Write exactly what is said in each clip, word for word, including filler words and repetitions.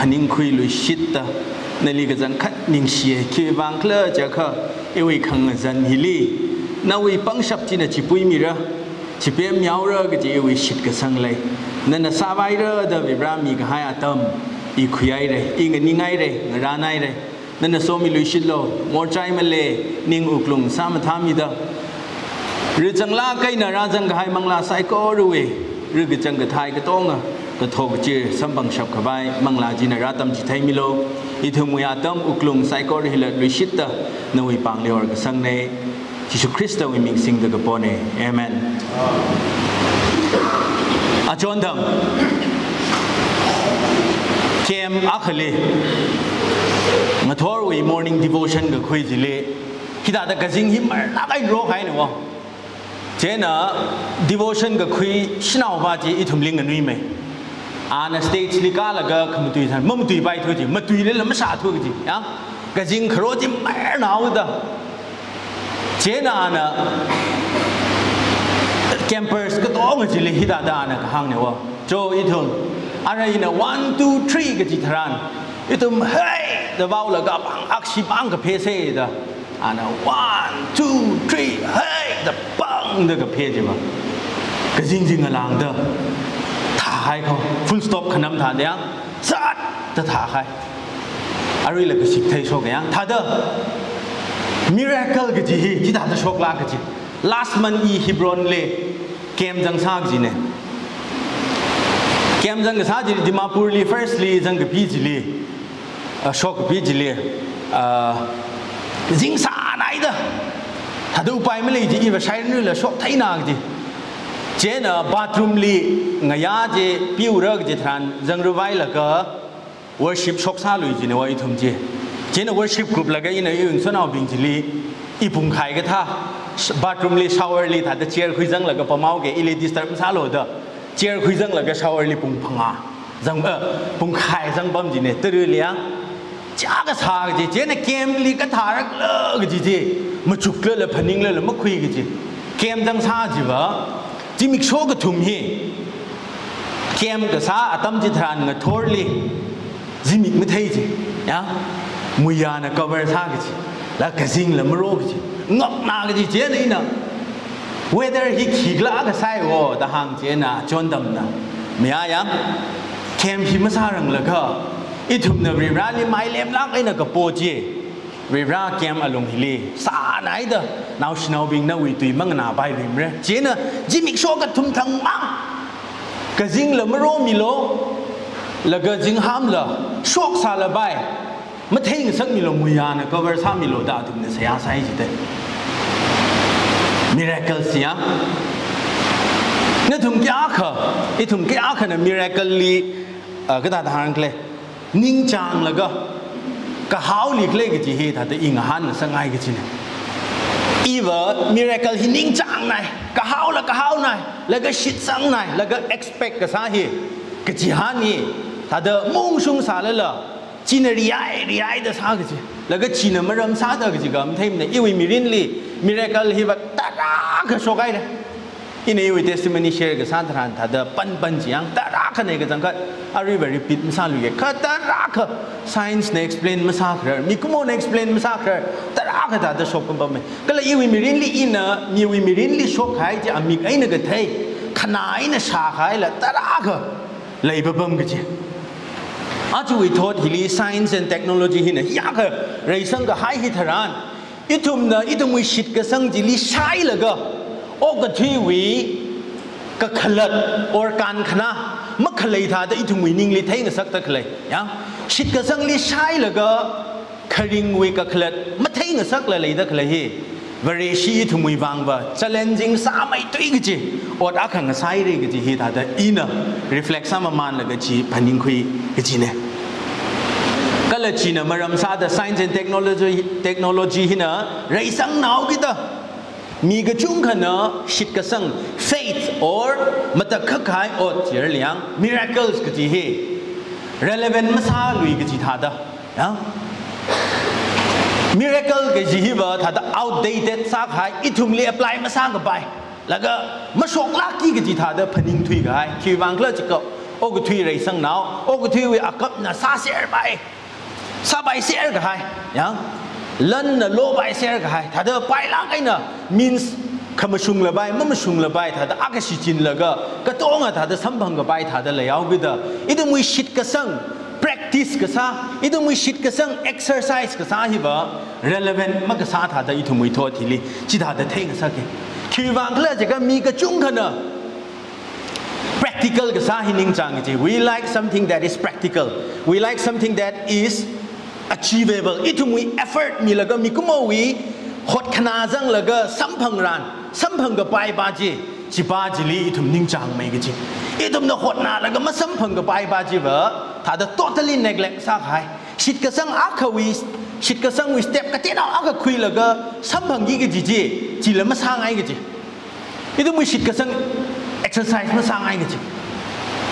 ningkhuiluishitta, nali kachangkhat ningshiya. Khiwuivang khala jiakha, iwui khangazan hili nawui pangshap china chipuimira, chipemmihaora kaji iwui shitkasang lei. Nana sāpaira da Varivara mikahai atam i khuihaira, i nganinghaira, ngarānhaira. Nana somiluishitlu, morchai male, ning wuklung sāmathāmida, rizanglāk eina rāzangkahai manglā saikorawui, ri kachang kathai katonga, kathok kachir samphangshap khavai manglā china rātamchitheimilu. Ithumwui atam wuklung saikora hila luishitta, nawui pāngli horkasangnei. Jishu Khristawui ming singda kapona. Amen. Achon atam, camp akhali, ngathorwui morning devotion kakhui chili, hithāda kazing hi marlāk eina rokhaina wo. Chieina devotion kakhui shanaova chi ithumli nganuimei. Ana stage li kālaga khamatui san, mamatuipaithu chi, matuilala mashāthu chi, ya. Kazing kharo chi marnaoda. Chieina ana campers katonga chili hithāda ana kahāngna wo. Cho ithum, ara ina one, two, three kaji tharan, ithum hai da vaolaga pāng akshi pāng kaphesa da. Ana one, two, three, hai da pāng da kaphe chiva, kazing chi ngalāngda thāhai kho, full stop khanam thāda yang, zat da thāhai. Aruila kashik theishoka yang, thāda miracle kaji hi, chithāda shoklāk kaji. Last month i Hebron li camp zangsā kajina. Camp zangkasā chili Dimapur li first li zangkapi chili, ah, shokkapi chili, ah, zing sānaida, thāda upai malei chi, iva shairanrila shoktheina kaji. Chieina bathroom li ngayā chi piura kaji tharan zangruvailaga worship shoksālui jina wo ithum chi. Chieina worship group laga ina iwui ngasotnaobing chili i pungkhai kathā, sh-, bathroom li, shower li thāda chair khuizanglaga pamhaoki, ili disturb masālu da, chair khuizanglaga shower li pung phangā zang, eh, pungkhai zangpam jina, tara li ya. Chiyākha sā kaji, chieina camp li kathārakla kaji chi, machuklala, phaninglala makhui kaji. Camp zangsā chiva, zimiksho kathum hi, camp kasā atam chitharan ngathorli zimik mathei chi, ya, muiyana cover sā kaji, la kazingla maro kaji, ngapna kaji, chieina ina, weather hi khikhala kasai wo da hāng chieina, achon atamna, maya ya, camp hi masāranglaga, ithumna Varivarali mailemlāk eina kapo chi, Varivara camp alung hili sānaida, naoshinaobing nawui tui manganāpailuimara. Chieina zimiksho kathum thangmang, kazingla maromilu, laga zinghāmla shoksālapai, matheingasakmilu, muiyana cover sāmilu da athumna seihā sāi jida. Miracles ya. Nathum kayākha, ithum kayākhana miracle li, ah, kathāda hāngkhala, ningchānglaga kahaoli khalei kaji hi thāda i ngahānngasakngai kajina. Iva miracle hi ningchāngnai, kahaola kahaonai, laga shitsangnai, laga expect kasā hi, kachihān hi, thāda mungshung sālala, china rihai, rihaida sā kaji, laga china maram sāda kaji kha matheimana. Iwui mirinli miracle hiva tarākha shokhaira. Ina iwui testimony share kasā tharan thāda panpan chi yang tarākhana kachangkhat, aruiva repeat masāluiya, kha tarākha science na explain masākharar, mikumona explain masākharar, tarākha thāda shokpampamma. Kala iwui mirinli ina, miwui mirinli shokhai chi amik eina kathei, khanā eina shākhaila tarākha leipapam kaji. Ajawui thot hili science and technology hina hiyākha reisangkahai hitharan, ithumna ithumwui shitkasang chili shailaga, okathuiwui kakhalat or kankhanā makhalei thāda ithumwui ningli theingasakda khalei, ya. Shitkasangli shailaga kharingwui kakhalat matheingasakla leida khalei hi, Vareshi ithumwui vangva challenging sāmeithui kaji ot akha ngasāhaira kaji hi thāda ina reflect sāmamanlaga chi phaningkhui kajina. Kala china maram sāda science and technology, technology hina reisangnao kida, mi kachungkhana shitkasang, faith or matakhak kahai ot chirliang, miracles kaji hi relevant masālui kaji thāda, ya. Miracle kaji hiva thāda outdated sākahai, ithumli apply masākapai, laga mashoklākki kaji thāda phaningthuikahai. Khiwuivang khala jiakha Okathui reisangnao, okathuiwui akapna sāser pai. Sāpaiser kahai, yang, lanna lopaiser kahai, thāda pailāk eina means khamashungla pai, mamashungla pai, thāda akha shichinlaga, katonga thāda samphang kapai thāda leihaokida, ithumwui shitkasang practice kasā, ithumwui shitkasang exercise kasā hiva relevant makasā thāda ithumwui thot hili chithāda theingasaka. Khiwuivang khala jiakha mi kachungkhana practical kasā hi ningchānga ji. We like something that is practical. We like something that is achievable. Ithumwui effort milaga, mikumowui hotkhanā zanglaga samphangran, samphang kapai pa chi, chi pa chili ithum ningchāngmei kaji. Ithumna hotnālaga masamphang kapai pa chiva thāda totally neglect sākahai. Shitkasang akhawui, shitkasangwui step kateonao akha khuilaga samphangki kaji chi, chila masāngai kaji. Ithumwui shitkasang exercise masāngai kaji.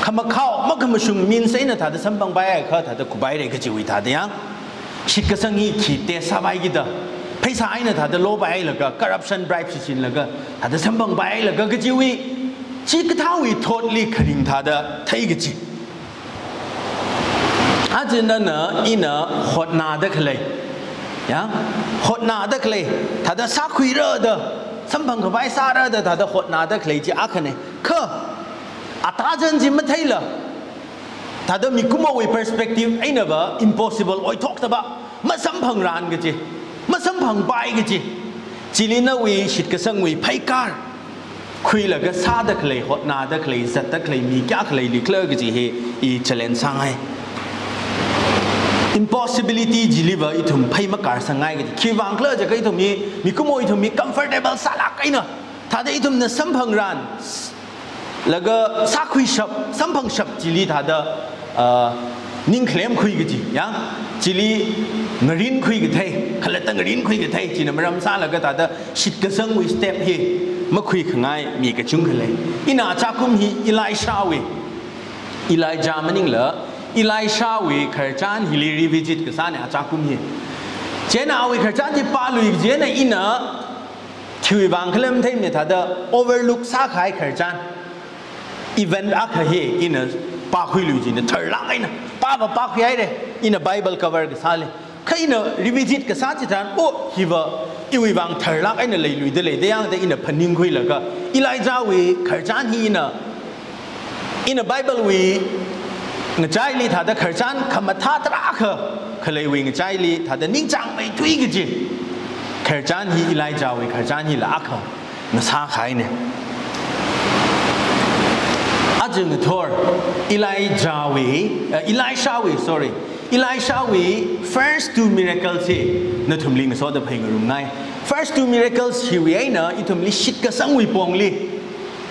Khamakhao, makhamashung means eina thāda samphang paiakha thāda khuipaira kajiwui thāda, yang, shitkasang hi khi test sāpaikida, pheisā eina thāda lopailaga, corruption, bribe shichinlaga thāda samphang pailaga kajiwui, chikathāwui thotli kharing thāda thei kaji. Aja nana ina hotnāda khalei, ya, hotnāda khalei, thāda sākhuira da, samphang kapai sāra da, thāda hotnāda khalei chi akhana. Kha, atazan chi matheila, thāda mikumowui perspective einava impossible, oithoktava, masamphangran kaji, masamphang pai kaji. Chili nawui shitkasangwui pheikar khuilaga sāda khalei, hotnāda khalei, zatda khalei mi kayākha leili khala kaji hi i challenge sāngai. Impossibility chiliva ithum phei makarsangngai kaji. Khiwuivang khala jiakha ithum hi, mikumo ithum hi comfortable sālāk eina, thāda ithumna samphangran laga sākhuishap, samphangshap chili thāda, ah, ningkhalem khui kaji, ya, chili ngarinkhui kathei, khalatta ngarinkhui kathei, china maram sālaga thāda shitkasangwui step hi makhuikhangai mi kachungkha lei. Ina achākum hi Elishawui, Elijah maningla, Elishawui khararchan hili revisit kasāna achākum hi. Chieina awui khararchan chi pālui kaji eina ina khiwuivang khala matheimana, thāda overlook sākahai khararchan. Event akha hi ina pākhuilui jina, tharlāk eina. Pāva pākhuihaira, ina Bible cover kasāli. Kha ina revisit kasā chitharan, oh, hiva iwuivang tharlāk eina leiluida lei da, yangda ina phaningkhuilaga, Elijahwui khararchan hi ina, ina Biblewui ngachaili thāda khararchan khamathā tarākha khaleiwui ngachaili thāda ningchāngmeithui kaji khararchan hi, Elijahwui khararchan hila akha ngasākahaina. Aja ngathor Elijahwui, eh, Elishawui, sorry, Elishawui first two miracles hi nathumli ngasoda phei ngarumngai. First two miracles hiwui eina ithumli shitkasangwui pongli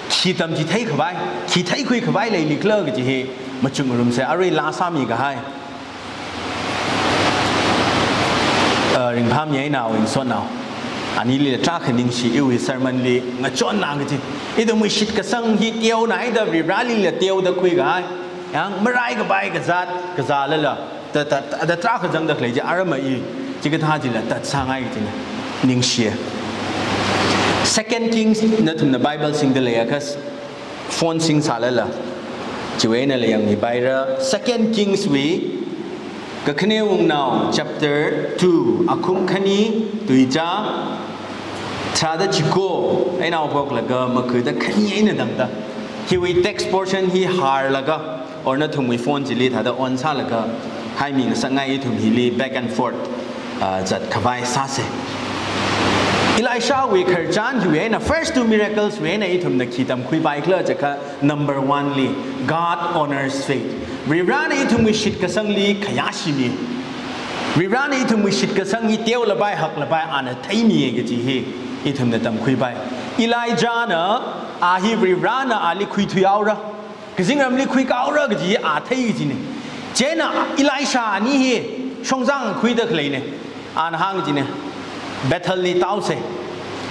khi tamchitheikhavai, khi theikhuikhavai leili khala kaji hi machuk ngarumsa. Arui laa sāmikahai, uh, ringphāmi eina awui ngasotnao anili tarākha ningshi, iwui sermon li ngachonna kaji. Ithumwui shitkasang hi teonaida Varivaralila teoda khuikahai, yang, maraikapai kazāt kazālala, ta, ta, ta, ta tarākha zangda khalei chi, aramai chikathā chila tatsāngai kajina. Ningshi. Second Kings, nathumna Bible singda leiakha, phone singsālala, chiwui einala yangmipaira. Second Kings wui, Kakhane Wungnao chapter two, akhum khani, tuizā tharāda chiko eina haophoklaga makada khani eina tangda, hiwui text portion hi hārlaga, or nathumwui phone chili thāda on sālaga haimi ngasakngai, ithum hili back and forth, ah, zatkhavai sāsa. Elishawui khararchan hiwui eina, first two miracles wui eina ithumna khi tamkhuipai khala jiakha, number one li, God honors faith. Varivarana ithumwui shitkasangli khayā shimi. Varivarana ithumwui shitkasang hi teolapai haklapai ana theimi kaji hi ithumna tamkhuipai. Elijahna, a hi Varivarana ali khuithuihaora, kazingramli khuikahaora kaji a thei kajina. Chieina Elisha ani hi shongzang khuida khaleina. Ana hāng kajina, Bethelli tāhaosa.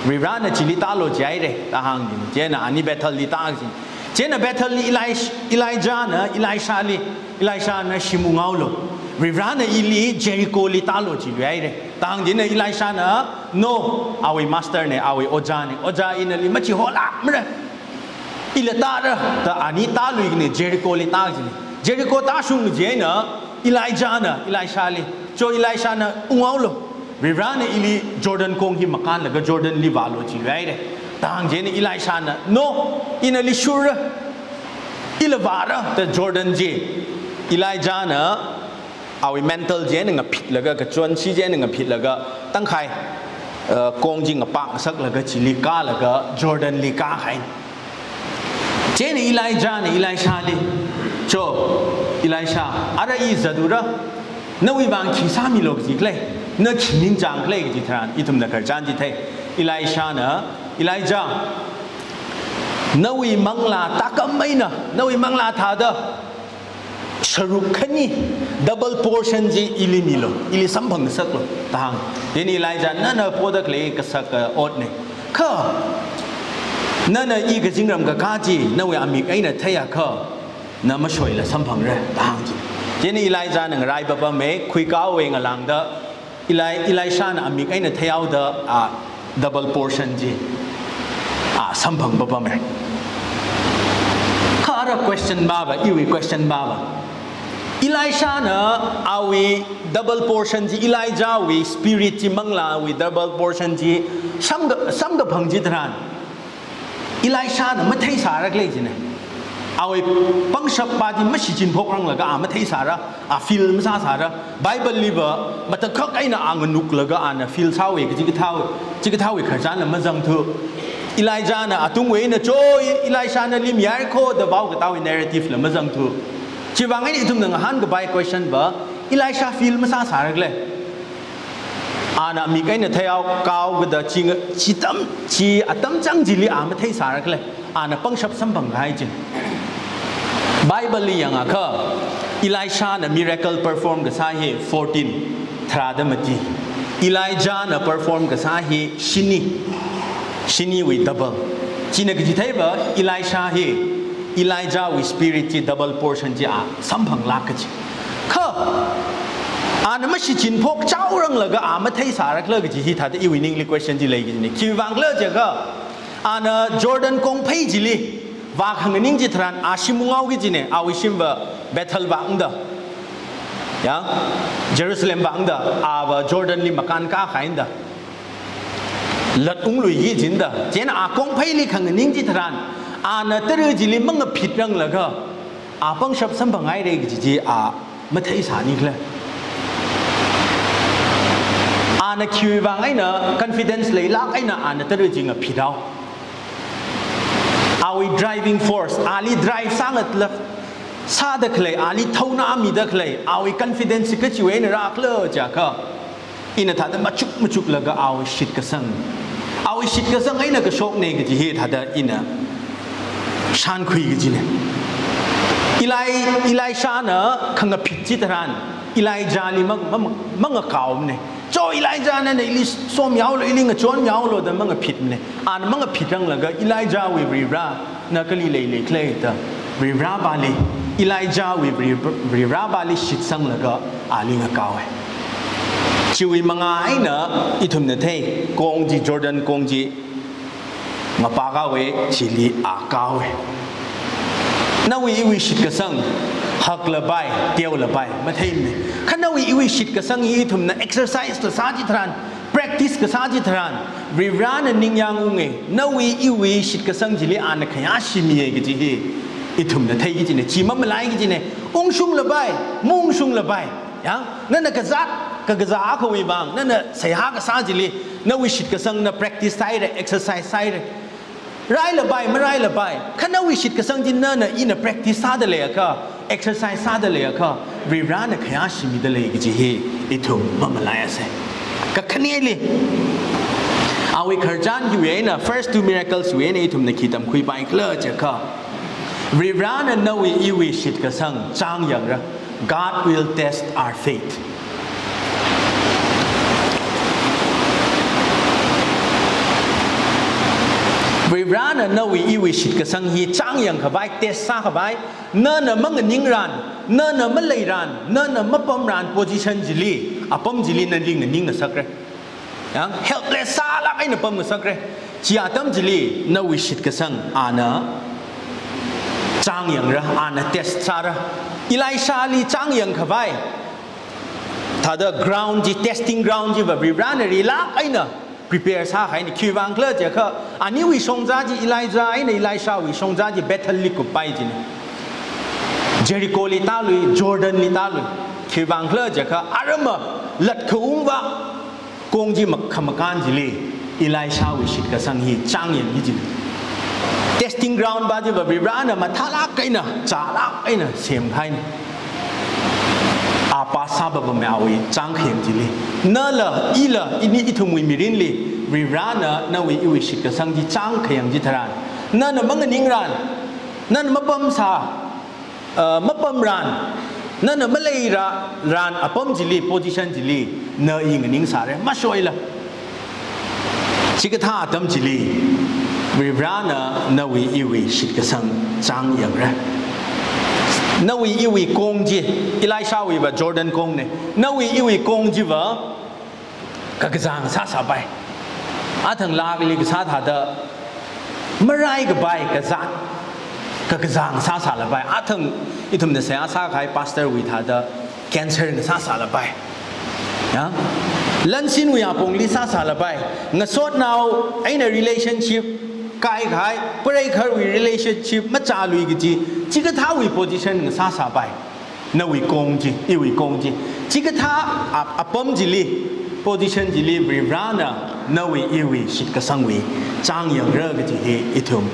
Varivarana chili tālu jihaira da hāng kajina. Chieina ani Bethelli tā kajina. Chieina Bethelli Elish-, Elijahna Elishali, Elishana shim unghaolu, Varivarana ili Jericholi tālu jiluihaira da hāng kajina. Elishana, no, awui master na, awui ojāna. Ojā, ina nali machiholākmara. Ila tāra da ani tāluikani, Jericholi tākajina. Jericho tāshung kaji eina Elijahna Elishali, cho Elishana unghaolu. Varivarana ili Jordan kong hi makānlaga Jordanli vālu jihaira. Da hāng chieina Elishana, no, ina lishurra, ila vāra da Jordan chi. Elijahna awui mantle chi eina ngaphitlaga, kachon chi chi eina ngaphitlaga, tangkhai, uh, kong chi ngapakngasaklaga chili kālaga Jordanli kāhai. Chieina Elijahna Elishali, cho, Elisha, ara i zatura, nawui vang khi sāmilu kaji khalei, na khi ningchāng khalei kaji tharan ithumna khararchan chithei. Elishana, Elijah, nawui manglā tākam eina, nawui manglā thāda sharuk khani double portion chi ili milu, ili samphangngasaklu da hāng. Chieina Elijah, nana poda khalei kasaka otna. Kha nana i kazingram kakā chi nawui amik eina theiakha, na mashoila samphangra da hāng chi. Chieina Elijahna ngarai papama, khuikāhaowa ngalāngda, Eli-, Elishana amik eina theihaoda, a, double portion chi, a, samphang papama. Kha ara question pāva, iwui question pāva, Elishana awui double portion chi, Elijahwui spirit chi, manglāwui double portion chi samka-, samkaphang chitharan Elishana matheisāra khalei jina. Awui pangshap pa chi mashichinphokranglakha a matheisāra, a feel masāsāra. Bibleliva matakhak eina a nganuklaga ana feel sāhaowa kaji kathā, chikathāwui khararchanla mazangthu. Elijahna atungwui eina cho, Elishanali mihaira kho da vaokatāwui narrativela mazangthu. Chiwui vang eina ithumna ngahānkapai questionva, Elisha feel masāsāra khala? Ana mik eina theihao, kao kada chi, chi atam, chi atam chang chili a matheisāra khala? Ana pangshap samphanghai chi. Bibleli yangakha, Elishana miracle perform kasā hi fourteen, tharāda mati. Elijahna perform kasā hi shini, shiniwui double. China kachitheiva, Elisha hi Elijahwui spirit chi double portion chi a samphanglāk kaji. Kha ana mashichinphok chaoranglaga a matheisāra khala kaji hi thāda iwui ningli question chi lei kajina. Khiwui vang khala jiakha, ana Jordan kongphei chili vākhanganing chitharan a shim unghaoki kajina, awui shimva Bethel vāngda, ya, Jerusalem vāngda, ava Jordanli makānkāhaida latungluiki kajina da. Chieina a kongpheili khanganing chitharan, ana tara chili mangaphitranglaga a pangshap samphanghaira kaji chi a matheisāni khala? Ana khiwui vang eina confidence leilāk eina ana tara chi ngaphithao? Awui driving force, ali drive sāngatlāk sāda khalei, ali thauna mida khalei, awui confidence kachiwui eina rākhala jiakha, ina thāda machuk machuklaga awui shitkasang, awui shitkasang eina kashokna kaji hi thāda ina shānkhui kajina. Eli-, Elishana khangaphit chitharan, Elijahli mang-, mang-, mangakaomana. Cho Elijah, nana ili sommihaolu, ili ngachonmihaolu da mangaphitmana. Ana mangaphitranglaga Elijahwui Varivarana kali leilei khala da Varivarapali, Elijahwui Vari-, Varivarapali shitsanglaga ali ngakaowa. Chiwui mangā eina ithumna thei, kong chi, Jordan kong chi ngapakaowa, chili a kaowa. Nawui iwui shitkasang haklapai, teolapai matheimana. Kha nawui iwui shitkasang hi ithumna exercise kasā chitharan, practice kasā chitharan, Varivarana ningyāng unga, nawui iwui shitkasang chili ana khayāshimiya kaji hi ithumna theiki kajina, chi mamalaiki kajina. Ungshunglapai, maungshunglapai, ya, nana kazāt kakazā akhawui vang nana seihā kasā chili nawui shitkasangna practice sāhaira, exercise sāhaira. Railapai, marailapai, kha nawui shitkasang chi nana ina practice sāda leiakha, exercise sāda leiakha, Varivarana khayāshimida lei kaji hi ithum mamalaiasa. Kakhaneli, awui khararchan hiwui eina, first two miracles wui eina ithumna khi tamkhuipai khala jiakha, Varivarana nawui iwui shitkasang chānyangra. God will test our faith. Varivarana nawui iwui shitkasang hi chāngyangkhavai, test sākhavai, nana manganingran, nana maleiran, nana mapamran position chili, apam chili nali nganingngasakra. Ya, helpless sālāk eina pamngasakra. Chi atam chili nawui shitkasang ana chāngyangra, ana test sāra. Elishali chāngyang khavai thāda ground chi, testing ground chiva Varivarana rilāk eina prepare sāhaina. Khiwuivang khala jiakha, aniwui shongza chi, Elijah eina Elishawui shongza chi Bethelli kuppai jina. Jericholi tālui, Jordanli tālui. Khiwuivang khala jiakha, arama latkaungva kong chi mak-, khamakān chili Elishawui shitkasang hi chāngyangki jina. Testing ground pa chiva Varivarana mathālāk eina, chālāk eina semhaina. A pass sāpapamawui chāngkhayang chili. Nala, ila, ini ithumwui mirinli Varivarana nawui iwui shitkasang chi chāngkhayang chitharan, nana manganingran, nana mapamsā, uh, mapamran, nana maleira ran apam chili, position chili, na i nganingsāra, mashoila. Chikathā atam chili Varivarana nawui iwui shitkasang chāngyangra. Nawui iwui kong chi, Elishawuiva Jordan kongna. Nawui iwui kong chiva kakazā ngasāsāpai. Athang lākli kasā thāda marai kapai kazā, kakazā ngasāsālapai. Athang ithumna seihā sākahai pastorwui thāda cancer ngasāsālapai. Ya? Lansinwui apongli sāsālapai. Ngasotnao eina relationship kaikhai, pareikharwui relationship machālui kaji, chikathāwui position ngasāsāpai. Nawui kong chi, iwui kong chi. Chikathā ap-, apam chili, position chili Varivarana nawui iwui shitkasangwui chāngyangra kaji hi ithum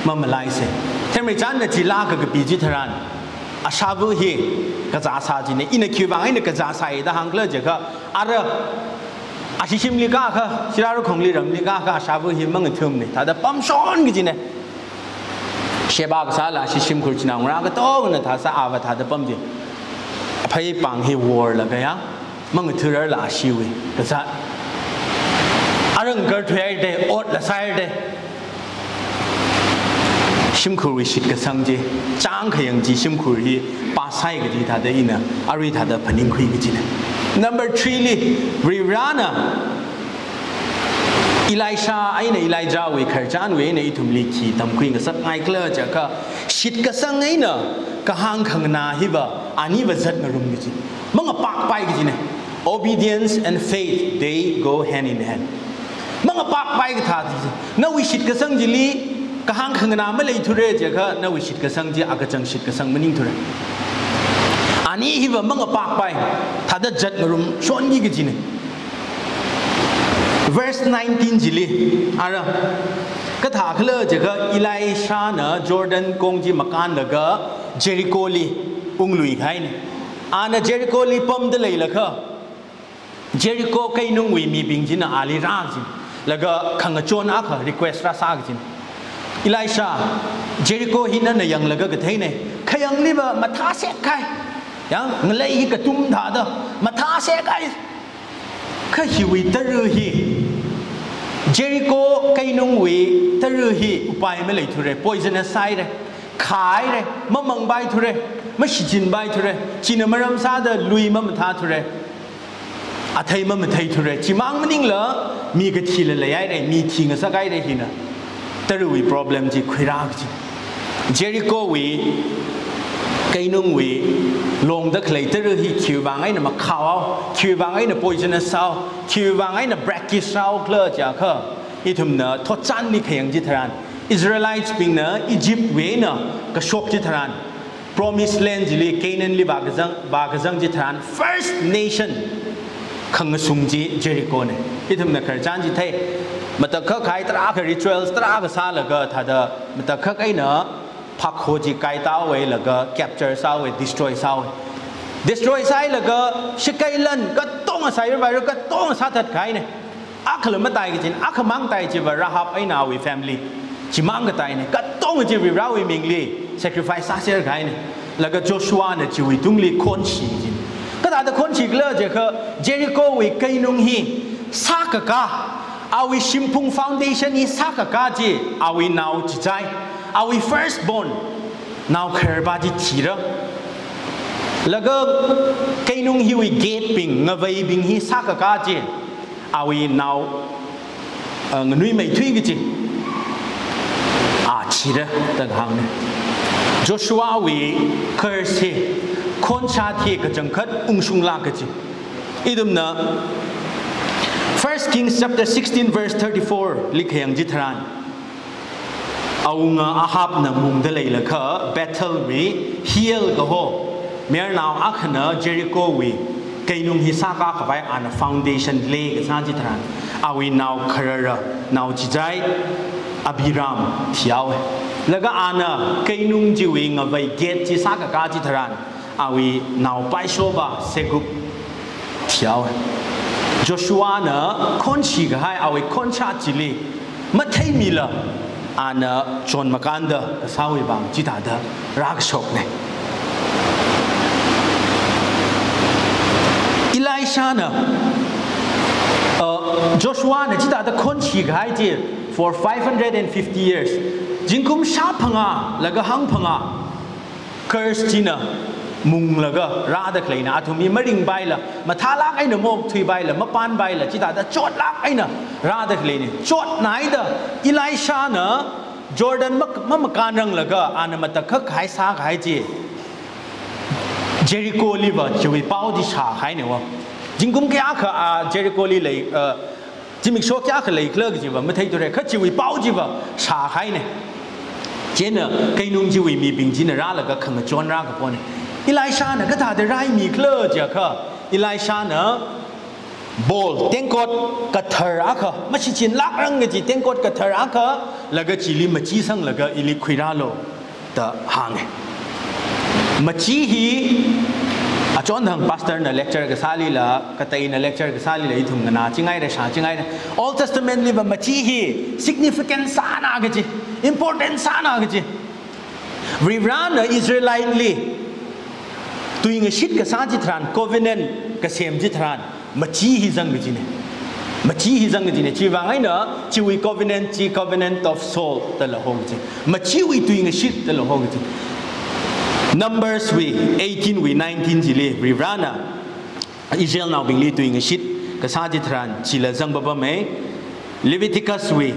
mamalaisa. Themrei chānna chila kakapi chitharan, ashāva hi kazāsā jina. Ina khiwuivang eina kazāsāi da hāng khala jiakha, ara ashi shimli kākha, Shirarakhongli ramli kākha, ashāva hi mangathumna. Thāda pamshon kajina. Sheba kasāla ashi shimkhur chinaongarā katongana thāsā, ava thāda pam chi. Aphei pāng hi worlaga ya, mangathurarla ashiwui kazā. Arang karthuihaida, otla sāhaida. Shimkhurwui shitkasang chi, chāngkhayang chi shimkhur hi pass sāi kaji thāda ina, arui thāda phaningkhui kajina. Number three li, Varivarana Elisha eina Elijahwui khararchanwui eina ithumli khi tamkhui ngasakngai khala jiakha, shitkasang eina kahāng khanganā hiva aniva zatngarum kaji. Mangapakpai kajina. Obedience and faith, they go hand in hand. Mangapakpai kathā chi. Nawui shitkasang chili kahāng khanganā maleithura jiakha, nawui shitkasang chi akachang shitkasang maningthura. Ani hiva mangapakpai, thāda zatngarum shonki kajina. Verse nineteen chili, ara, kathā khala jiakha Elishana Jordan kong chi makānlaga Jericholi unglui kahaina. Ana Jericholi pamda leilakha, Jericho keinungwui mibing china ali rākajina. Laga khangachon akha request rāsā kajina. Elisha, Jericho hi nana yanglaga katheina. Khayangliva mathāsek kahai. Ya, ngalei hi katum thāda, mathāsek kahai. Kha hiwui tara hi, Jericho keinungwui tara hi upai maleithura, poisonous sāhaira, khāhaira, mamangpaithura, mashichinpaithura, china maram sāda lui mamathāthura, athei mamatheithura, chimang maningla mi kathila leihaira, mi thi ngasakhaira hina. Tarawui problem chi khuirā kaji. Jerichowui, keinungwui, longda khalei tara hi khiwuivang eina makhaohao, khiwuivang eina poisonous sāhao, khiwuivang eina brackish sāhao khala jiakha, ithumna thotchanli khayang chitharan, Israelites bingna Egyptwui eina kashok chitharan, Promised Land chili, Canaanli vākazang, vākazang chitharan, first nation khangasung chi Jerichona. Ithumna khararchan chi thei, matakhak kahai tarākha rituals tarākha sālaga thāda, matakhak eina phakho chi kaitaohailaga capture sāhaowa, destroy sāhaowa. Destroy sāhailaga shakeilan katonga, saira vaira katonga sāthat kahaina. Akhala matai kajina, akhamang tai chiva Rahab eina awui family. Chimang kataina, katonga chi Varivarawui mingli sacrifice sāser kahaina. Laga Joshuana chiwui tungli khonshi kajina. Kathāda khonshi khala jiakha, Jerichowui keinung hi sākakā, awui shimphung foundation hi sākakā chi, awui nao chichai, awui first born, naokharpa chi thira. Laga keinung hiwui gate bing, ngaveibing hi sākakā chi, awui nao, uh, nganuimeithui kaji, a thira da kahāngna. Joshuawui curse hi khonshat hi kachangkhat ungshunglāk kaji. Ithumna First Kings chapter sixteen verse thirty-four li khayang chitharan, awunga Ahabna mungda leilakha Bethelwui Hiel kaho mayarnao akhana Jerichowui keinung hi sākā khavai ana foundation lay kasā chitharan, awui nao kharara, nao chichai Abiram thihaowa. Laga ana keinung chiwui ngavei gate chi sākakā chitharan, awui nao paishoba Segub thihaowa. Joshuana khonshi kahai awui khonshat chili matheimila, ana chonmakānda kasāwui vang chithāda rākashokna. Elishana, uh, Joshuana chithāda khonshi kahai chi for five hundred and fifty years, zingkum shāphangā laga hangphangā curse china munglaga rāda khaleina. Athum hi maringpaila, mathālāk eina maokthuipaila, mapānpaila, chithāda chotlāk eina rāda khaleina. Chotnaida Elishana Jordan mak-, mamakānranglaga ana matakhak kahai sākahai chi Jericholiva chiwui pao chi shākahaina wo. Zingkum kayākha a Jericholi lei, uh, zimiksho kayākha leikhala kajiva matheithura, kha chiwui pao chiva shākahaina. Chieina keinung chiwui mibing china rālaga khangachon rākapona. Elishana kathāda raimikhala jiakha, Elishana bowl, tengkot kathar akha, mashichinlākrang kaji tengkot kathar akha, laga chili machi sanglaga ili khuirālu da hānga. Machi hi, achonthang pastorna lecture kasālila, kateina lecture kasālila ithum nganāchingaira, shāchingaira. Old Testament liva machi hi significant sāna kaji, important sāna kaji. Varivarana Israelite li tuingashit kasā chitharan, covenant kasem chitharan, machi hi zang kajina. Machi hi zang kajina. Chiwui vang eina chiwui covenant chi covenant of soul dala hong chi. Machiwui tuingashit dala hong chi. Numbers wui eighteen wui nineteen chili Varivarana Israelnaobingli tuingashit kasā chitharan chila zangpapama. Leviticus wui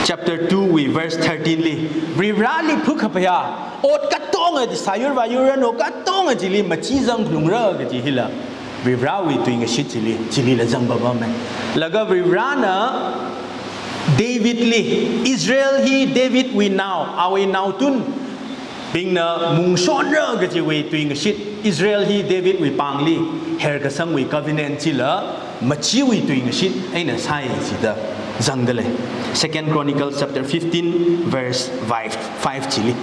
chapter two wui verse thirteen li, Varivarali phakaphayā ot katonga chi, sāyur vāyur ranu katonga chili machi zangphalungra kaji hila Varivarawui tuingashit chili, chilila zangpapama. Laga Varivarana Davidli, Israel hi Davidwui nao, awui naotunbingna mungshonra kajiwui tuingashit, Israel hi Davidwui pāngli herkasangwui covenant chila machiwui tuingashit eina sāi jida zangda lei. Second Chronicles chapter fifteen verse five, five chili.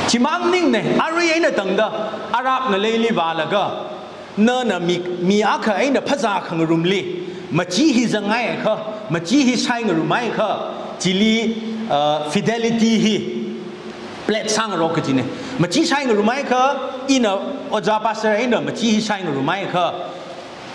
Chimang maningmana, arui eina tangda Arab ngaleili vālaga, nana mi, mi akha eina phazā khangarumli machi hi zanghaiakha, machi hi shaingarumhaiakha, chili, uh, fidelity hi pledge sāngarok kajina. Machi shaingarumhaiakha, ina ojā pastor eina machi hi shaingarumhaiakha,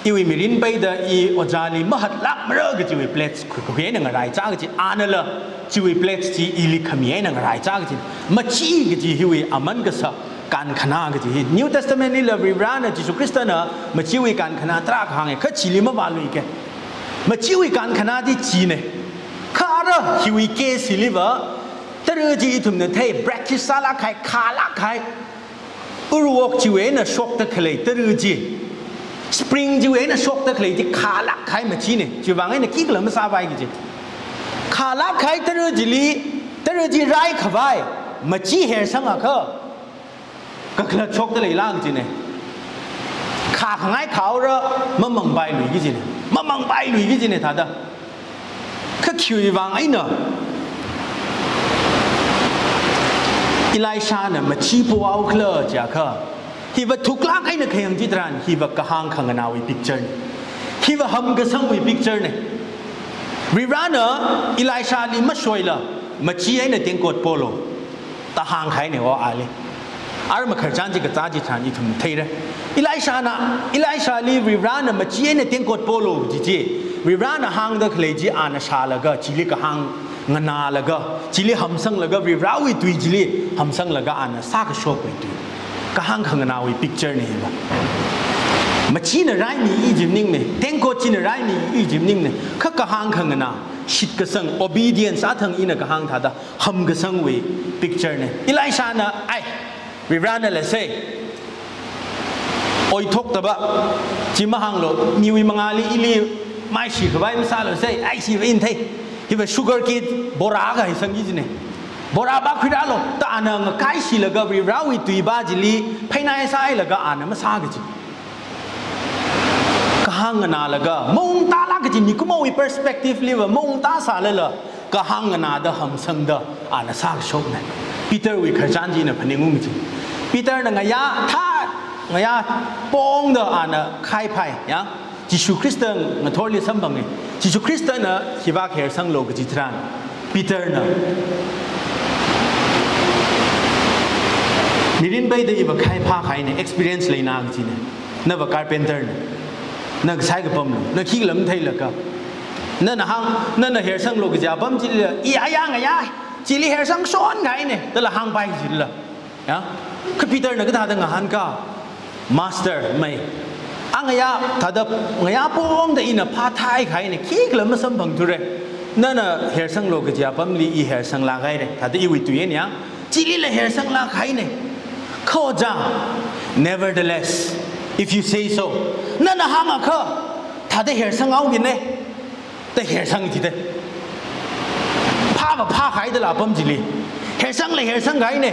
iwui mirin peida i ojāli mahatlākmara kajiwui pledge khui, khuikhui eina ngaraichā kaji, anala chiwui pledge chi ili khami eina ngaraichā kaji. Machi kaji hiwui aman kasā, kankhana kaji hi. New Testament lila Varivarana Jesu Khristana machiwui kankhana tarākha hānga, kha chili mavāluika. Machiwui kankhana chi china. Kha ara hiwui case hiliva, tara chi ithumna thei, brackish sālāk kahai, khālāk kahai, uruwok chiwui eina shokda khalei tara chi, spring chiwui eina shokda khalei chi khālāk kahai machina. Chiwui vang eina khikhala masāpai kaji. Khālāk kahai tara chili, tara chi rai khavai machi hersangakha, kakhalat shokda leilāk kajina. Khākhangai khāhaora, mamangpailui kajina. Mamangpailui kajina thāda. Kha khiwui vang eina Elishana machi pohaokhala jiakha, hiva thuklāk eina khayang chitharan, hiva kahāng khanganāwui picture na. Hiva hamkasangwui picture na. Varivarana Elishali mashoila, machi eina tengkot polu da hāngkahaina wo ali. Ara makhararchan chi kazā chitharan ithum theira. Elishana, Elishali Varivarana machi eina tengkot polu kaji chi, Varivarana hāngda khalei chi ana shālaga, chili kahāng nganālaga, chili hamsanglaga, Varivarawui tui chili hamsanglaga ana sākashokwui tui, kahāng khanganāwui picture na hiva. Machina raimi kaji maningmana, tengkot china raimi kaji maningmana, kha kahāng khanganā, shitkasang, obedience athang ina kahāng thāda hamkasangwui picture na. Elishana, ai, Varivarana lasei, oithoktaba chi mahānglu, miwui mangāli ili maishi khavai masālu sei, ai, shiva in thei, hiva sugar kit bora akha hi sangki jina. Bora ba khuirālu, da ana ngakaishilaga Varivarawui tui ba chili phainai sāhailaga ana masā kaji. Kahāng nganālaga, maungtālāk kaji, mikumowui perspective liva maungtā sālala, kahāng nganāda hamsangda ana sākashokna. Peterwui khararchan chi ina phaningung kaji. Peterna ngayā thā, ngayā pongda ana khaiphai, ya. Jishu Khrista ngathorli samphange. Jishu Khristana hiva khersanglu kaji tharan, Peterna mirin peida iva khaiphā kahaina, experience leina kajina. Nava carpenter na. Na kasai kapamlu. Na khikhala matheilaka. Nana hāng, nana hersanglu kaji apam chilila, i ayā ngayā, chili hersangshon kahaina, dala hāngpai kajila. Ya? Kha Peterna kathāda ngahānka, Master, mai. A ngayā, thāda ngayā pongda ina phāthai kahaina, khikhala masamphangthura. Nana hersanglu kaji apamli i hersanglāk haira. Thāda iwui tui eina ya. Chilila hersanglāk kahaina. Kha ojā, nevertheless, if you say so, nana hāngakha, thāda hersanghaokina. Da hersang jida. Phāva phākahai dala apam chili. Hersangla hersang kahaina.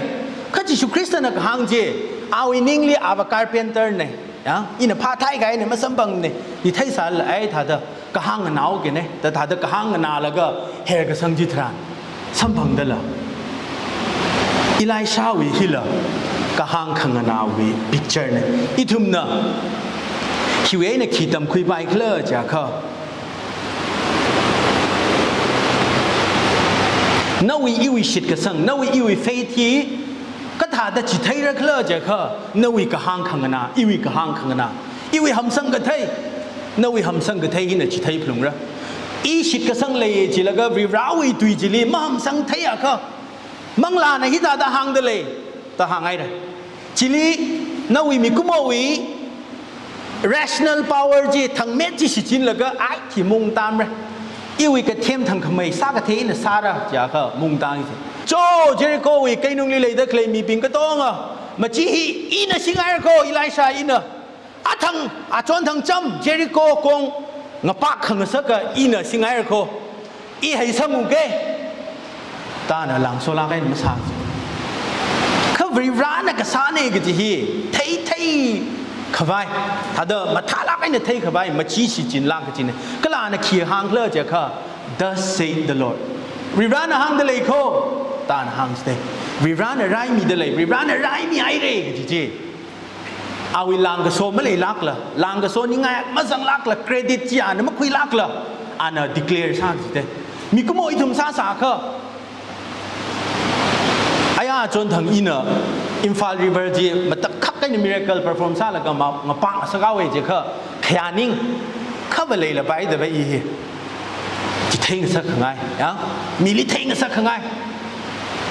Kha Jishu Khristana kahāng chi, awui ningli ava carpenter na. Ya, ina phāthai kahaina, masamphangna. I theisālala ai thāda kahāng nganāhaokina. Da thāda kahāng nganālaga herkasang chi tharan samphangdala, Elishawui hila kahāng khanganāwui picture na. Ithumna hiwui eina khi tamkhuipai khala jiakha, nawui iwui shitkasang, nawui iwui faith hi kathāda chitheira khala jiakha, nawui kahāng khanganā, iwui kahāng khanganā, iwui hamsang kathei, nawui hamsang kathei hina chithei phalungra. I shitkasang leiya jilaga Varivarawui tui chili mahamsang theiakha, manglāna hithāda hāngda lei, da hānghaira. Chili nawui mikumowui rational power chi, thangmet chi shichinlaga, ai, khi maungtāmara. Iwui kathem thangkhamei sākathei ina sāra jiakha maungtāngi. Cho, Jerichowui keinungli leida khalei mibing katonga, machi hi ina singhaira kho, Elisha ina. Athang, achon thangcham, Jericho kong ngapak khangasaka ina singhaira kho. I heisanguke. Da ana langsolāk eina masā. Kha Varivarana kasāna kaji hi theithei khavai, thāda mathālāk eina theikhavai, machi shichinlāk kajina. Kala ana khi hāng khala jiakha, "Thus said the Lord." Varivarana hāngda lei kho, da ana hāngchithei. Varivarana raimida lei, Varivarana raimihaira kaji chi. Awui langkaso maleilākla, langkaso ningai mazanglākla, credit chi ana makhuilākla, ana declare sā jite. Mikumo ithum sāsākha, aya chonthang ina Imphal River chi matakhak eina miracle perform sālaga ma, ngapang sākhavai jiakha, khayā ning, khava leilapai dava i hi. Chitheingasak khangai, ya? Mili theingasak khangai.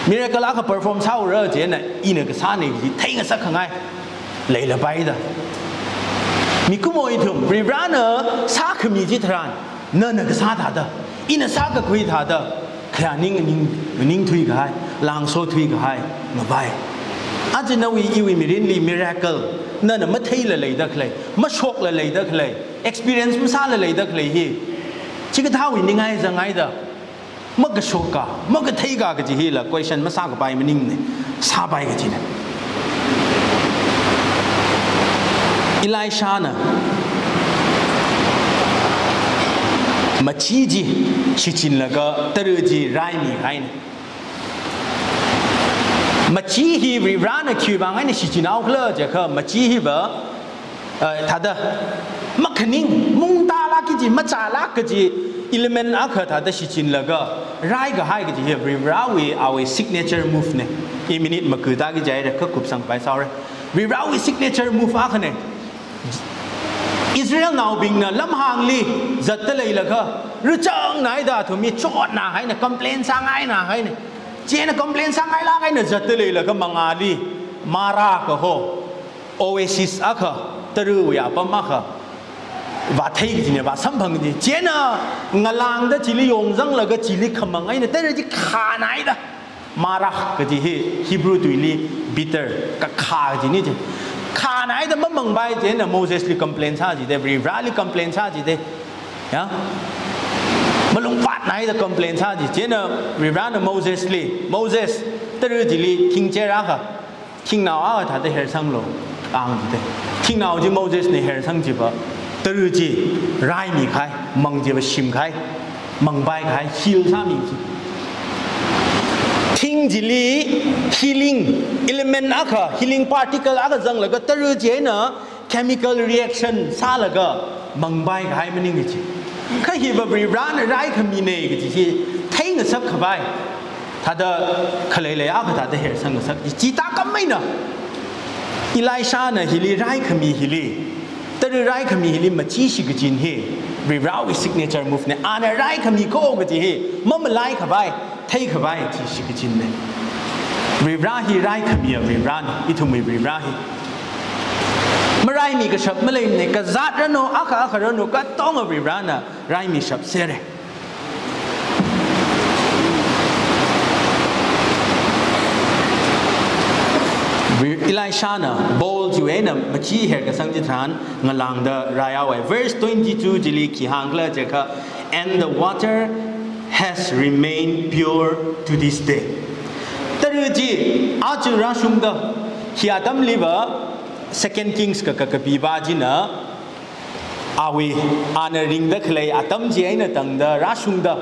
Miracle akha perform sāura chieina ina kasāna chi theingasak khangai. Leilapai da. Mikumo ithum, Varivarana sākhami chitharan, nana kasā thāda, ina sākakhui thāda, khayā ning, ning, ningthui kahai, langso thui kahai, mavai. Aja nawui iwui mirinli miracle, nana matheila leida khalei, mashokla leida khalei, experience masāla leida khalei hi, chikathāwui ningai zangngaida, makashoka, makatheika kaji hila question masākapai maningna, sāpai kajina. Elishana machi chi shichinlaga tara chi raimihaina. Machi hi Varivarana khiwui vang eina shichinhaokhala jiakha, machi hiva, eh, thāda makhaning, mungtālāk kaji, machālāk kaji element akha thāda shichinlaga raikahai kaji hi Varivarawui awui signature move na. I minute maku tāki jihaira, kha kupsangpai sāhaora. Varivarawui signature move akhana. Israelnaobingna lamhāngli zatta leilakha, rachang naida athum hi chotna haina, complain sāngaina haina. Chieina complain sāngailāk eina zatta leilakha mangāli Mara kaho oasis akha, tarawui apam akha, vāthei kajina, vāsamphang kaji. Chieina ngalāngda chili yongzanglaga chili khamang eina tara chi khānaida. Marah kaji hi Hebrew tuili bitter, kakhā kajina chi. Khānaida mamangpai chieina Mosesli complain sā jida, Varivarāli complain sā jida. Ya? Malungpatnaida complain sā ji. Chieina Varivarāna Mosesli, Moses, tara chili thingcher akha, thingnao akha thāda hersanglu, hāng jida. Thingnao chi Mosesna hersang chiva, tara chi raimi kahai, mang chiva shim kahai, mangpai kahai, heal sāmi chi. Thing chili healing element akha, healing particle akha zanglaga tara chi eina chemical reaction sālaga mangpai kahai maning kaji. Kha hiva Varivarāna raikhamina kaji chi theingasak khavai thāda khaleilei akha thāda hersang ngasak. Chi tākam eina Elishana hili raikhami hili, tara raikhami hili machishi kajina hi Varivarāwui signature move na. Ana raikhami ko kaji hi mamalai khavai, thei khavai chishi kajina. Varivarā hi raikhamiya Varivarāna, ithumwui Varivarā hi. Maraimi kashap maleimana, kazāt ranu, akha akha ranu, katonga Varivarāna raimi shapsera. Elishana bowl chiwui eina machi herkasang chitharan ngalāngda raihaowa. Verse twenty-two chili khi hāngkhala jiakha, "And the water has remained pure to this day." Tara chi aja rāshungda, hi atamliva Second Kings ka, ka, kapipa china, awui, ana ringda khalei atam chi eina tangda rāshungda,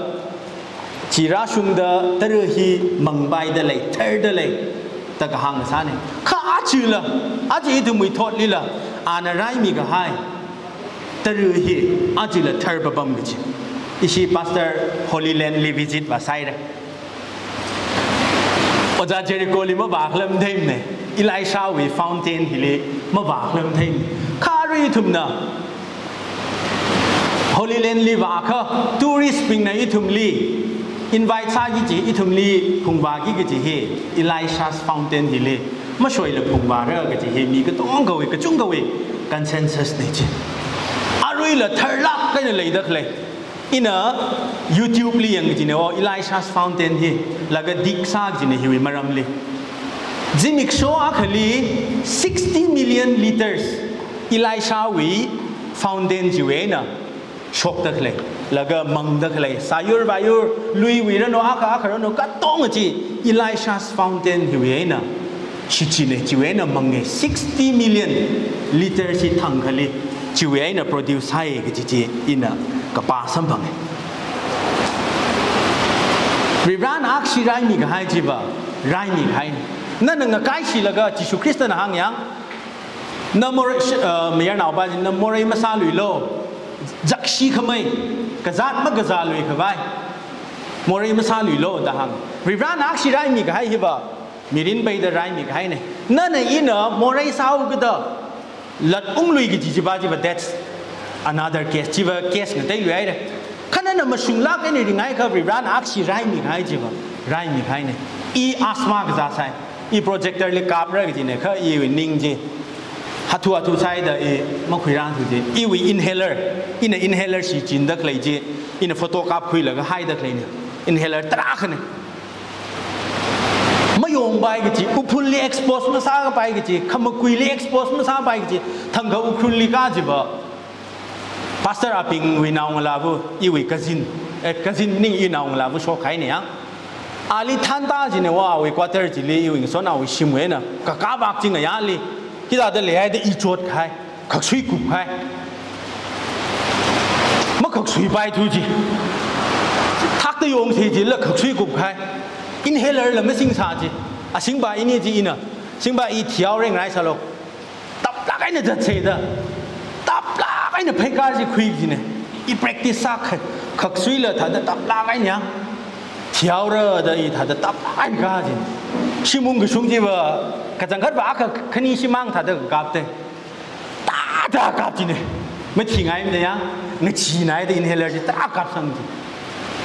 chi rāshungda tara hi mangpaida lei, tharda lei, da kahāng sāna. Kha ajala, aja ithumwui thotlila, ana raimi kahai tara hi ajala tharpapam kaji. Ishi Pastor Holy Landli visit vāsāhaira. Ojā Jericholi mavākhala matheimana, Elishawui fountain hili mavākhala matheimana. Kha arui ithumna Holy Landli vākha, touristbingna ithumli invite sāki kaji, ithumli phungvāki kaji hi Elisha's fountain hili mashoila phungvāra kaji hi mi katongawui, kachungawui consensus na chi. Aruila tharlāk eina leida khalei. Ina YouTube li yang kajina, o, Elisha's fountain hi, laga dig sā kajina hiwui maramli. Zimiksho akhali sixty million liters Elishawui fountain chiwui eina shokda khalei, laga mangda khalei, sāyur vāyur, luiwui ranu, akha akha ranu, katonga chi Elisha's fountain hiwui eina shichinna, chiwui eina manga, sixty million liters hi thangkhali chiwui eina produce sāi kaji chi ina kapā samphanga. Varivarāna akhashi raimi kahai chiva, raimi kahai. Nana ngakaishilaga Jishu Khristana hāngyang, na morei, sh-, uh, mayarnaopa chi, na morei masāluilu, zakshi khamei, kazāt makazālui khavai, morei masāluilu da hāng. Varivarāna akhashi raimi kahai hiva, mirin peida raimi kahaina. Nana ina morei sāhaokida lat unglui kaji chiva chiva, that's another case. Chiva case ngateiluihaira. Kha nana mashunglāk eina ringhaiakha Varivarāna akhashi raimi kahai chiva, raimi kahaina. I asthma kazāsai. I projector li kapra kajina kha iwui ning chi hathu hathu sāhaida i makhuirāthu chi. Iwui inhaler, ina inhaler shichinda khalei chi, ina photo kapkhuilaga haida khaleina. Inhaler tarākhana. Mayongpai kaji, uphulli expose masāpai kaji, khamakuili expose masāpai kaji, thangkha Ukhrulli kā chiva, Pastor Apingwui naongalāva, iwui cousin, eh, cousin ning i naongalāva shokhaina ya. Ali thānda kajina, awui quarter chili iwui ngasotnaowui shimwui eina kakap ak chi ngayāli, hithāda leihaida i chotkahai, khaksui kupkahai. Makhaksuipaithu chi. Thakta yongsi chila khaksui kupkahai. Inhaler la masingsā chi. Asingpa ini chi ina, singpa i thihaora ngarāisālu. Taplāk eina zatseida, taplāk eina pheikar chi khui kajina. I practice sā kha-, khaksuila thāda taplāk eina ya. Thihaora da i thāda taplāk eina kā kajina. Shimung kashung chiva, kachangkhatva akha khani shimāng thāda kakapta. Thāda kap kajina. Mathingaimanei ya, ngacheenaida inhaler chi thāda kapsang chi.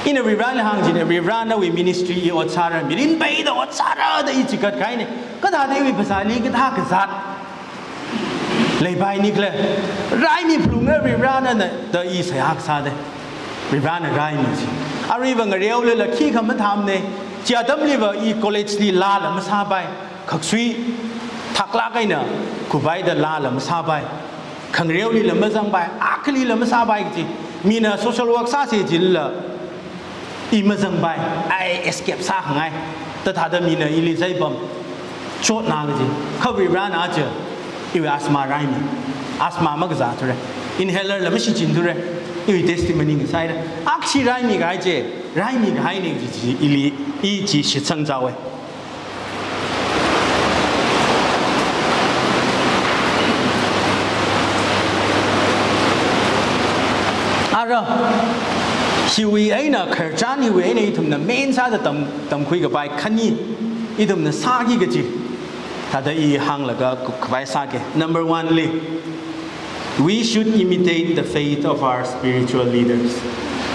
Ina Varivarāli hāng kajina, Varivarā nawui ministry i ot sāra, mirin peida ot sāra da i chikat kahaina. Kathāda iwui phasāli kathā kazāt leipai nikhala, raimi phalungra Varivarana da i seihā kasā da. Varivarana raimi chi. Aruiva ngareolala khikha mathāmana. Chi atamliva i college li laala masāpai. Khaksui thaklāk eina kupaida laala masāpai. Khangareolila mazangpai, akhali la masāpai kaji. Mina social work sāsa jilala i mazangpai, ai escape sākhangai. Thāda thāda mina ili zaipam chotna kaji. Kha Varivarana aja iwui asthma raimi. Asthma makazā thura. Inhaler la mashichin thura. Iwui testimony ngasāira. Akshi raimi kahai chi, raimi kahaina kaji chi ili i chi shitsang chaowa. Ara, hiwui eina khararchan hiwui eina ithumna main sāda tam, tamkhui kapai khani, ithumna sāki kaji. Thāda i hānglaga khup kapai sāki. Number one li, we should imitate the faith of our spiritual leaders.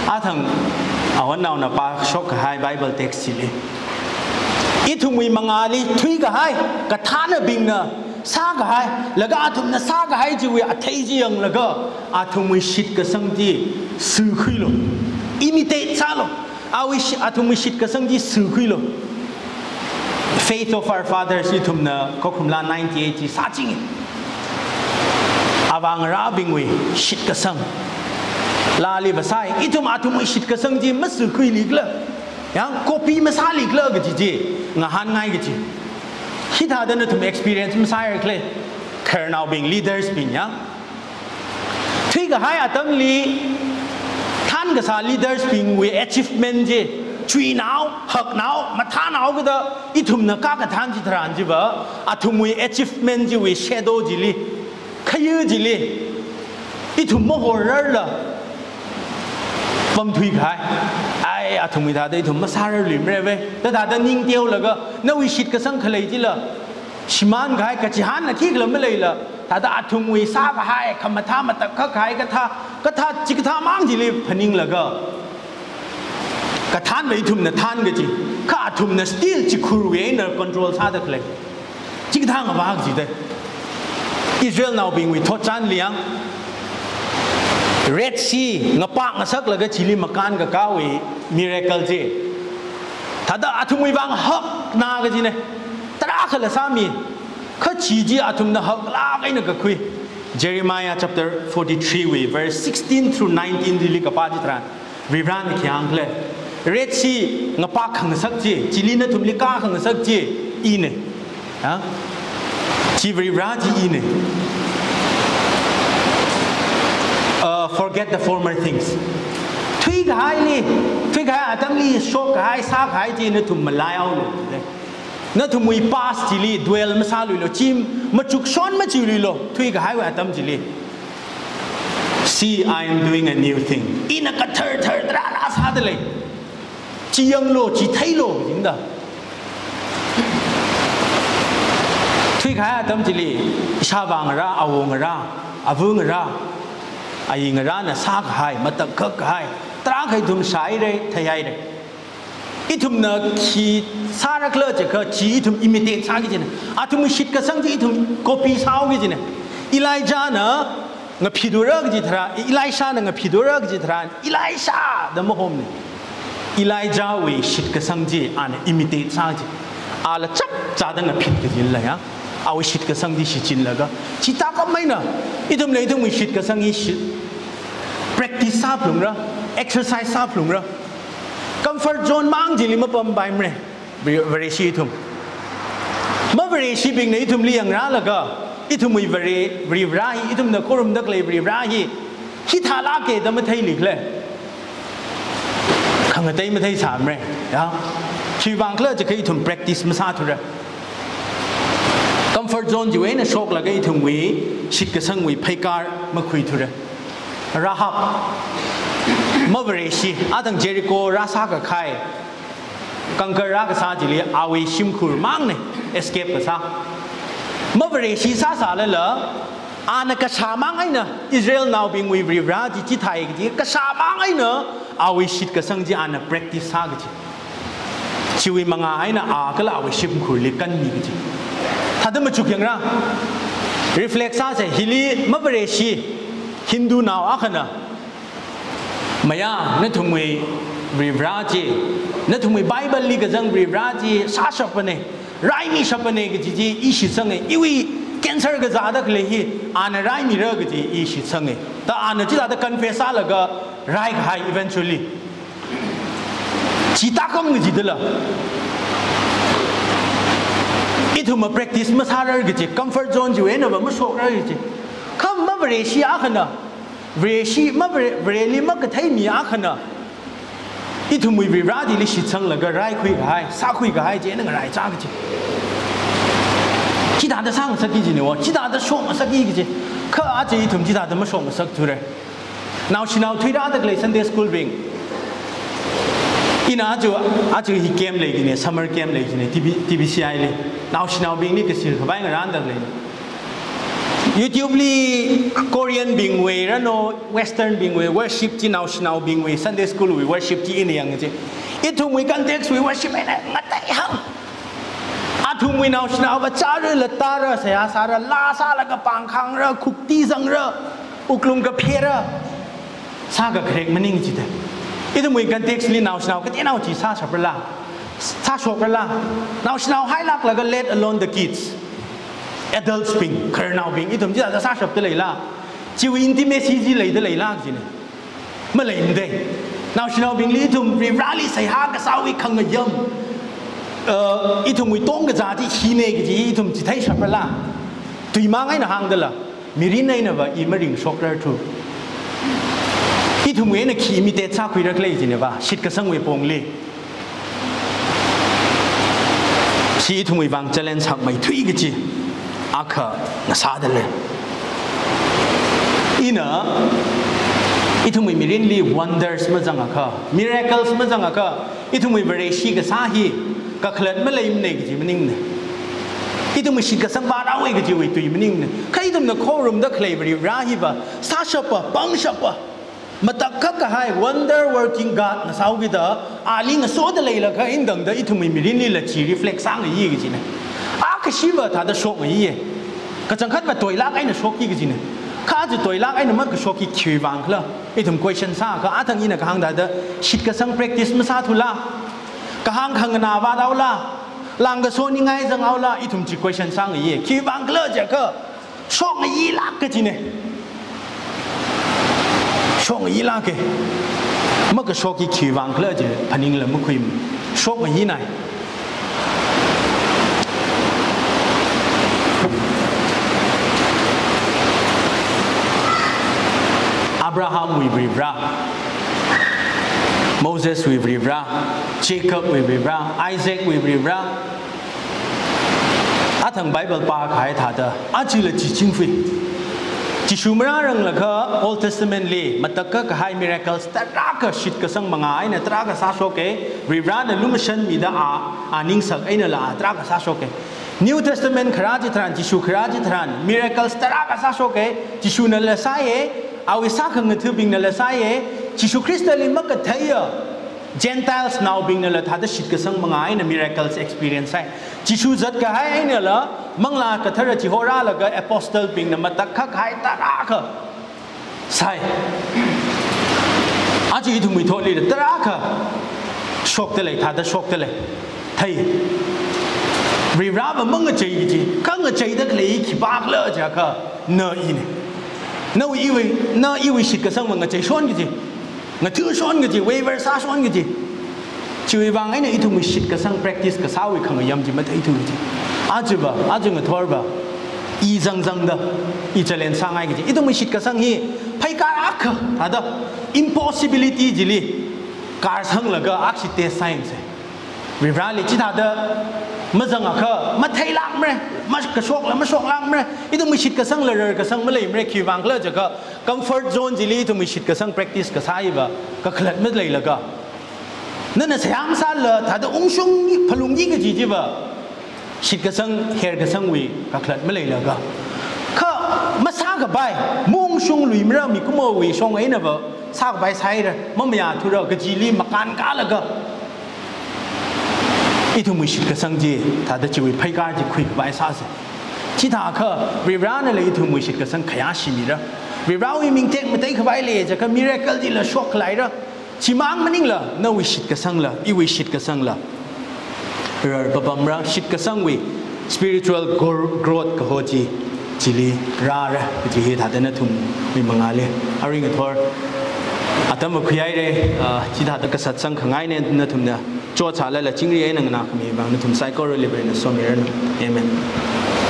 Athang awan naona pāshok kahai Bible text chili, ithumwui mangāli thuikahai, kathānabingna sākahai, laga athumna sākahai chiwui athei chi yanglaga, athumwui shitkasang chi sukhuilu. Imitate sālu. Awui shi-, athumwui shitkasang chi sukhuilu. Faith of our fathers ithumna Khokhamlaa ninety-eight chi sāchingi. Avāngarābingwui shitkasang. Laali vasai, ithum athumwui shitkasang chi masukhuilikhala, yang copy masālikhala kaji chi ngahānngai kaji. Hithāda nathum experience masārakhala, khararnaobing, leaders bing, yang thuikahai atamli thānkasā leaders bingwui achievement chi, chuinao, haknao, mathānao kada ithumna kākathān chitharan chiva, athumwui achievement chiwui shadow chili, khayu chili, ithum mahorrarla pamthuikahai. Ai, athumwui thāda ithum masārarluimara ve. Thāda thāda ningteolaga, nawui shitkasang khalei chila shimānkahai, kachihānna khikhala maleila, thāda athumwui sākahai, khamathā matakhak kahai kathā, kathā chikathā mang chili phaninglaga, kathānva ithumna thān kaji, kha athumna still chikhurwui eina control sāda khalei. Chikathā ngavā kaji da. Israelnaobingwui thotchanli yang, Red Sea ngapāngasaklaga chili makānkakāwui miracle chi. Thāda athumwui vang hakna kajina. Tarākhala sāmi. Kha chi chi athumna haklāk eina kakhui. Jeremiah chapter forty-three wui verse sixteen through nineteen chili kapā chitharan, Varivarana khi hāngkhala, Red Sea ngapākhangasak chi, chili nathumli kākhangasak chi ina. Ha? Chi Varivara chi ina. Uh, forget the former things. Thuikahaili, thuikahai atamli shokkahai, sākahai chi nathum malaihaolu. Nathumwui past chili dwell masāluilu, chi machukshon machiluilu, thuikahaiwui atam chili. See, I am doing a new thing. Ina kathar thar tarākha sādalei. Chi yanglu, chi theilu, kajina da. Thuikahai atam chili, ishāvā ngarā, awo ngarā, ava ngarā, ayi ngarāna sākahai, matakhak kahai, tarākha ithum shāhaira, theihaira. Ithumna khi sārakhala jiakha chi ithum imitate sāki kajina. Athumwui shitkasang chi ithum copy sāhaoki kajina. Elijahna ngaphidura kaji tharan, Elishana ngaphidura kaji tharan, Elisha da mahomna. Elijahwui shitkasang chi ana imitate sā kaji. Ala chapchāda ngaphit kajila ya. Awui shitkasang chi shichinlaga, chi tākam eina ithumla ithumwui shitkasang hi shi-, practice sāphalungra, exercise sāphalungra. Comfort zone mang chili mapampaimara. Vare-, Vareshi ithum. Mavareshibingna ithumli yangrālaga, ithumwui Vare, Varivara hi, ithumna khorumda khalei Varivara hi, hithālāka da matheilikhala, khangatei matheisāmara. Ya. Khiwuivang khala jiakha ithum practice masāthura. Comfort zone chiwui eina shoklaga ithumwui shitkasangwui pheikar makhuithura. Rahab, mavareshi, athang Jericho rāsākakhai, conquer rākasā chili awui shimkhur mangna escape kasā. Mavareshi sāsālala, ana kashā mang eina Israelnaobingwui Varivara chi chithāi kaji kashā mang eina awui shitkasang chi ana practice sā kaji. Chiwui mangā eina a kala awui shimkhurli kanmi kaji. Thāda machuk yangra. Reflect sāsa, hili mavareshi Hindunao akhana, maya, nathumwui Varivarā chi, nathumwui Bible li kazang Varivarā chi sāshapane, raimishapane kaji chi i shitsanga, iwui cancer kazāda khalei hi ana raimira kaji i shitsanga. Da ana chithāda confess sālaga raikahai eventually. Chi tākam kajidala, ithumva practice masārar kaji, comfort zone chiwui einava mashokrar kaji. Kha mavareshi akhana, vareshi, mavare-, Vareli makathei mi akhana ithumwui Varivarā chili shitsanglaga raikhuikahai, sākhuikahai chi eina ngaraichā kaji. Chithāda sāngasakki kajina wo, chithāda shokngasakki kaji. Kha aja ithum chithāda mashokngasakthura. Naoshinao thuirāda khalei Sunday school bing, ina aja, aja hi camp lei kajina, summer camp lei kajina, T B, T B C I li. Naoshinaobingli kasil khavai ngarānda khalei. YouTube li Korean bingwui rano, Western bingwui worship chi, naoshinaobingwui Sunday school wui worship chi ina yangsa. Ithumwui context wui worship eina ngateihao. Athumwui naoshinaova chāra, latāra, seihā sāra, laa sālaga pāngkhangra, khukti zangra, wuklung kaphera, sākakharek maning jida. Ithumwui context li naoshinao kateonao chi sāshaprala, sāshokrala, naoshinao hailāklaga, let alone the kids, adults bing, khararnaobing, ithum chithāda sāshapda leila, chiwui intimacy chi leida leila kajina. Maleimada. Naoshinaobingli ithum Varivarāli seihā kasāwui khangayam, uh, ithumwui tongkazā chi hina kaji ithum chitheishaprala, tuimang eina hāngdala, mirin einava i maringshokrarthu. Ithumwui eina khi imitate sākhuira khala jinava, shitkasangwui pongli. Chi ithumwui vang challenge hakmeithui kaji akha ngasāda lei. Ina, ithumwui mirinli wonders mazangakha, miracles mazangakha, ithumwui vareshi kasā hi kakhalat maleimana kaji maningmana. Ithumwui shitkasang vāthaowa kajiwui tui maningmana. Kha ithumna khorumda khalei Varivarā hiva sāshapa, pangshapa, matakhak kahai wonder working God ngasāhaokida, ali ngasoda leilakha eina tangda ithumwui mirinlila chi reflect sāngayi kajina. Akha shiva thāda shokngayi. Kachangkhatva toilāk eina shokki kajina. Kha aja toilāk eina makashokki khiwui vang khala? Ithum question sākha, athang ina kahāng thāda shitkasang practice masāthula, kahāng khanganā vāthaola, langkaso ningai zanghaola, ithum chi question sāngayi. Khiwui vang khala jiakha, shokngayilāk kajina. Shokngayilāka. Makashokki khiwui vang khala chi phaningla makhuimana. Shokngayinai. Abrahamwui Varivarā, Moseswui Varivarā, Jacobwui Varivarā, Isaacwui Varivarā, athang Bible pākahai thāda, ajala chi chingfui. Jishu marāranglakha Old Testament li matakhak kahai miracles tarākha shitkasang mangā eina tarākha sāshoka, Varivarāna lumashanmida a, a ningsak einala a tarākha sāshoka. New Testament kharā chitharan, Jishu kharā chitharan, miracles tarākha sāshoka, Jishu nala sāya, awui sākhangathabingna la sāya, Jishu Khristali makatheiya Gentiles naobingna la thāda shitkasang mangā eina miracles experience sāi. Jishu zatkahai einala Manglā Kathara chihorālaga apostle bingna matakhak kahai tarākha sāi. Aja ithumwui thotli tarākha shokda lei, thāda shokda lei. Thei. Varivarāva mangachei kaji, khangacheida khalei khipā khala jiakha na ina. Nawui iwui, na iwui shitkasangva ngacheishon kaji, ngathushon kaji, waver sāshon kaji. Chiwui vang eina ithumwui shitkasang practice kasāwui khangayam chi matheithu kaji. Ajava, aja ngathorva, i zangzangda, i challenge sāngai kaji. Ithumwui shitkasang hi pheikar akha thāda impossibility chili kārsanglaga akhashi test sāyangsa. Varivarāli chithāda mazangakha matheilākmara, makashokla mashoklākmara. Ithumwui shitkasangla rarkasang maleimara, khiwui vang khala jiakha comfort zone chili ithumwui shitkasang practice kasā hiva kakhalat maleilaga, nana seihā masāla thāda ungshung phalungki kaji chiva shitkasang, herkasangwui kakhalat maleilaga. Kha masākapai, maungshungluimara, mikumowui shong einava sākapai sāhaira, mamayāthura kajili makānkālaga, ithumwui shitkasang chi thāda chiwui pheikar chi khuikapai sāsa. Chithākha Varivarānala ithumwui shitkasang khayāshi mira. Varivarāwui ming tekmatei khavai leiya jiakha miracle chila shokkhalaira. Chimang maningla nawui shitkasangla, iwui shitkasangla rar papamra, shitkasangwui spiritual gor-, growth kaho chi chili rāra, kaji hithāda nathumwui mangāli aring athor atam va khuihaira. Ah, chithāda kasat sangkhangaina, nathumna chotsālala chingri eina nganākhami vang nathum saikorali Varena somiranu. Amen.